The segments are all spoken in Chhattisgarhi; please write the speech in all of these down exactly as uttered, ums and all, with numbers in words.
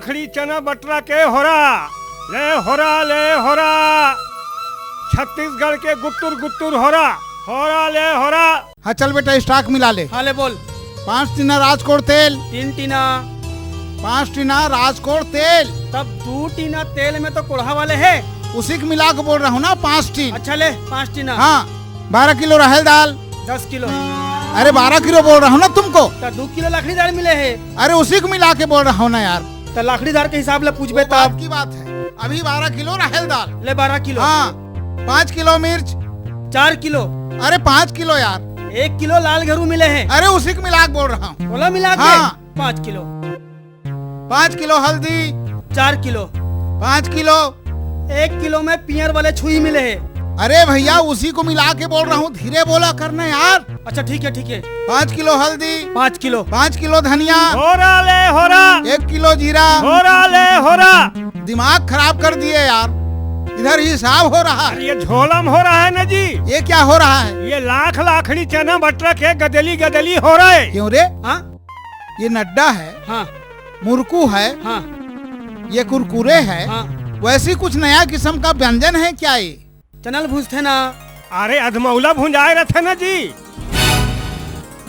लाखड़ी चना बटरा के होरा, ले होरा, ले होरा। छत्तीसगढ़ के गुत्तुर गुत्तुर होरा, होरा ले होरा। हाँ, चल बेटा, स्टॉक मिला ले। हाँ, ले बोल। पाँच टीना राजकोट तेल। तीन टीना। पाँच टीना राजकोट तेल। तब दू टीना तेल में तो कोढ़ा वाले है। उसी को मिला के बोल रहा हूँ ना, पाँच टीन। अच्छा, ले, पाँच टीना। हाँ, बारह किलो राहेर दाल। दस किलो। अरे, बारह किलो बोल रहा हूँ ना तुमको। तो दो किलो लाखड़ी दाल मिले है। अरे, उसी को मिला के बोल रहा हूँ ना यार। तो लाखड़ी दाल के हिसाब ले पूछबे वो बात तब। की बात है, अभी बारह किलो राहेर दाल। ले, बारह किलो। हाँ, पाँच किलो मिर्च। चार किलो। अरे, पाँच किलो यार। एक किलो लाल घरू मिले है। अरे, उसी को मिला के बोल रहा हूँ। बोला मिला के? हाँ। पाँच किलो। पाँच किलो हल्दी। चार किलो। पाँच किलो। एक किलो में पियर वाले छुई मिले है। अरे भैया, उसी को मिला के बोल रहा हूँ, धीरे बोला करना यार। अच्छा, ठीक है, ठीक है। पाँच किलो हल्दी। पाँच किलो। पाँच किलो धनिया। होरा ले होरा। एक किलो जीरा। होरा ले होरा। दिमाग खराब कर दिए यार, इधर हिसाब हो रहा है। अरे, ये झोलम हो रहा है ना जी। ये क्या हो रहा है? ये लाख लाखड़ी चना बटरा के गदेली गदेली हो रहा है। क्यों रे? हाँ? ये नड्डा है, हाँ। मुरकू है, हाँ। ये कुरकुरे है, हाँ। वैसी कुछ नया किस्म का व्यंजन है क्या ये? चनल भूंजथे ना। अरे, अधमौला भुंजाए रहथे ना जी।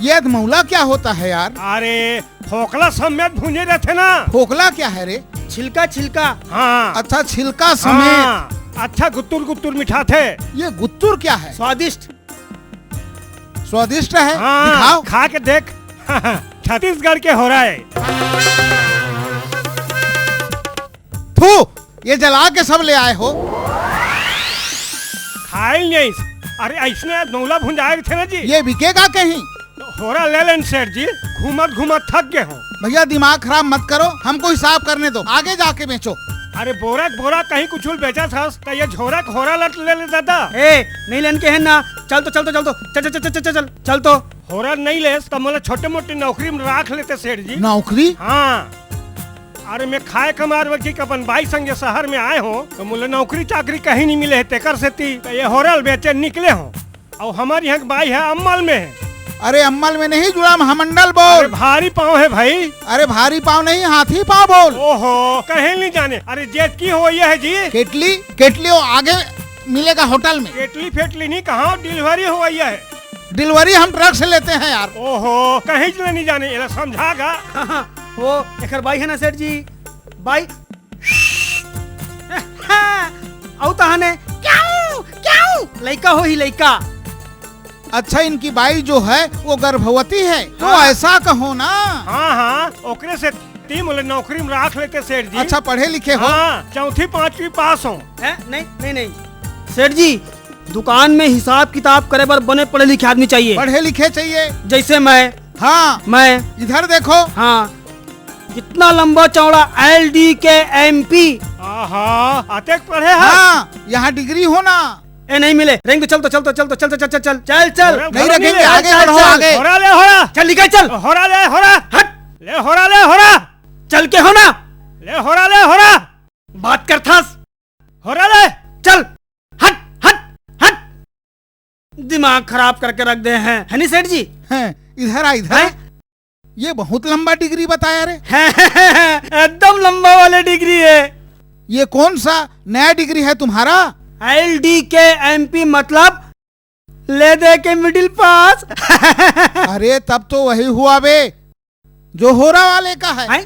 ये अधमौला क्या होता है यार? अरे, फोकला समेत भूंजे रहथे ना। फोकला क्या है रे? छिलका, छिलका। हाँ। अच्छा, छिलका समेत। हाँ, अच्छा गुत्तुर गुत्तुर मिठाथे। ये गुत्तुर क्या है? स्वादिष्ट। स्वादिष्ट है? हाँ, दिखाओ। खा के देख। छत्तीसगढ़ के होरा है। थू, ये जला के सब ले आए हो। खाए ही नहीं। अरे, ऐसने अधमौला भुंजाए थे ना जी। ये बिकेगा कहीं? तो होरा ले लेन सेठ जी, घूमत घूमत थक गए हो। भैया, दिमाग खराब मत करो, हमको हिसाब करने दो, आगे जाके बेचो। अरे, बोरा के बोरा कहीं कुछ बेचा था, तो ये झोरा के होरा लट ले ले दादा। ए, नहीं लेन के है ना, चल तो, चल तो, चल तो, चल, चल, चल, चल, चल, चल, चल तो। होरा नहीं लेस, तो मोला छोटे मोटे नौकरी में राख लेते सेठ जी। नौकरी? हाँ। अरे, मैं खाए कमार वकी के अपन बाई संगे शहर में आए हो, तो मोला नौकरी चाकरी कहीं नहीं मिले है, तेकर सेती तो ये होरल बेचे निकले हो। और हमारे यहाँ के बाई है अम्मल में है। अरे, अम्मल में नहीं जुड़ा, महामंडल बोल। अरे, भारी पाँव है भाई। अरे, भारी पाँव नहीं, हाथी पाँव बोल। ओहो, कहीं नहीं जाने। अरे, जेत की हो यह है जी? केटली, केटली वो आगे मिलेगा होटल में। केटली फेटली नहीं, कहाँ डिलीवरी हो यह है? डिलीवरी हम ट्रक से लेते हैं यार। ओहो, कहीं से नहीं जाने, ये समझा गा। वो एकर बाई है ना सेठ जी, बाई। अउ तहाने क्याऊ, क्याऊ, लइका होही, लइका। अच्छा, इनकी बाई जो है, वो गर्भवती है, तो हाँ। ऐसा कहो ना। हाँ, हाँ, ओकरे सेती मोला नौकरी में राख लेते सेठ जी। अच्छा, पढ़े लिखे हो? हाँ, चौथी पांचवी पास हो। हैं? नहीं, नहीं, नहीं। सेठ जी, दुकान में हिसाब किताब करे बर बने पढ़े लिखे आदमी चाहिए। पढ़े लिखे चाहिए। जैसे मैं। हाँ। मैं। इधर देखो। हाँ। इतना लंबा चौड़ा एल डी के एम पी। आहा, अतेक पढ़े है? हाँ, यहाँ डिग्री होना। ए, नहीं मिले। रेंग दे, चल तो, चल तो, चल तो, चल, चल, चल, चल, चल, चल, चल। अरे, नहीं रखेंगे, चल, आगे चल, बढ़ो, चल। आगे। होरा ले, होरा। चल, निकल, चल। होरा ले, होरा। हट। ले, होरा ले, होरा। चल के हो ना। ले, होरा ले, होरा। बात कर थस। होरा ले। चल। हट, हट, हट। दिमाग खराब करके रख दे हैं, है नी सेठ जी? हैं, इधर आ, इधर आ। हैं? ये बहुत लंबा डिग्री बताया रे। एकदम लंबा वाला डिग्री है। ये कौन सा नया डिग्री है तुम्हारा? एल डी के एम पी मतलब ले दे के मिडिल पास। अरे, तब तो वही हुआ बे, जो होरा वाले का है। हैं?